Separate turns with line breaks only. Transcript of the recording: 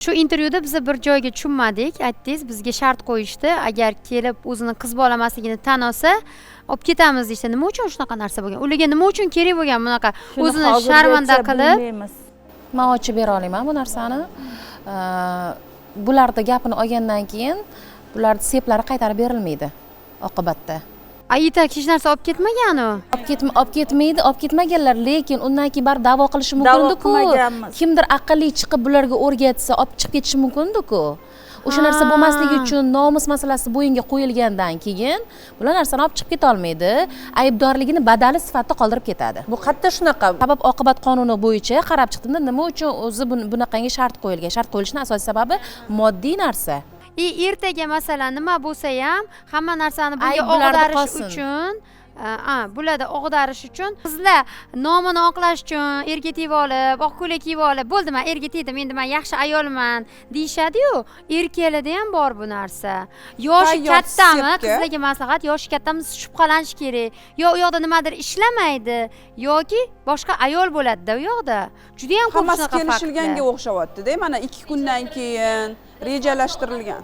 Shu intervyuda biza bir joyga tushunmadik. Aytdingiz, bizga shart qo'yishdi, agar kelib o'zini qiz bola emasligini tan olsa, olib ketamiz deyishdi. Nima uchun shunaqa narsa bo'lgan? Ularga nima uchun kerak bo'lgan bunaqa
Shuni
o'zini
hozirgacha
sharmanda qilib?
bilmaymiz.
Man ochib bera olaman bu narsani. Bularni gapini olgandan keyin bularni seplari qaytarib berilmaydi oqibatda.
A и так hech narsa olib ketmagan u.
Olib ketmaydi, olib ketmaganlar, lekin undan keyin baribir da'vo qilishi
Da'vo
mumkin-ku.
qilmaganmiz.
Kimdir aqlli chiqib bularga o'rgatsa, olib chiqib ketishi mumkin-ku. O'sha narsa bo'lmasligi uchun nomus masalasi bo'yinga qo'yilgandan keyin bular narsani olib chiqib ketolmaydi, aybdorligini badali sifatida qoldirib ketadi.
Bu qayerda shunaqa?
Sabab oqibat qonuni bo'yicha qarab chiqdimda, nima uchun o'zi bunaqangi shart qo'yilgan? Shart qo'yilishini asosiy sababi moddiy narsa.
И ertaga, masalan, nima bo'lsa ham, hamma narsani bunga
Ayb bularda
og'darish
qolsin.
uchun, a, bularda og'darish uchun, qizlar nomini oqlash uchun erga tegib olib, oq ko'ylak kiyib olib, "Bo'ldi, man erga tegdim, endi man yaxshi ayolman", deyishadiyu. Erkaklarda ham bor bu narsa. Yoshi
Tayyor
kattami,
sepga.
qizlarga maslahat: yoshi kattami, shubhalanish kerak. Yo u yoqda nimadir ishlamaydi yoki boshqa ayol bo'ladida u yoqda. Judayam ko'p
Hammasi
shunaqa
kelishilganga
faktlar.
o'xshyaptida. Mana 2 kundan keyin rejalashtirilgan.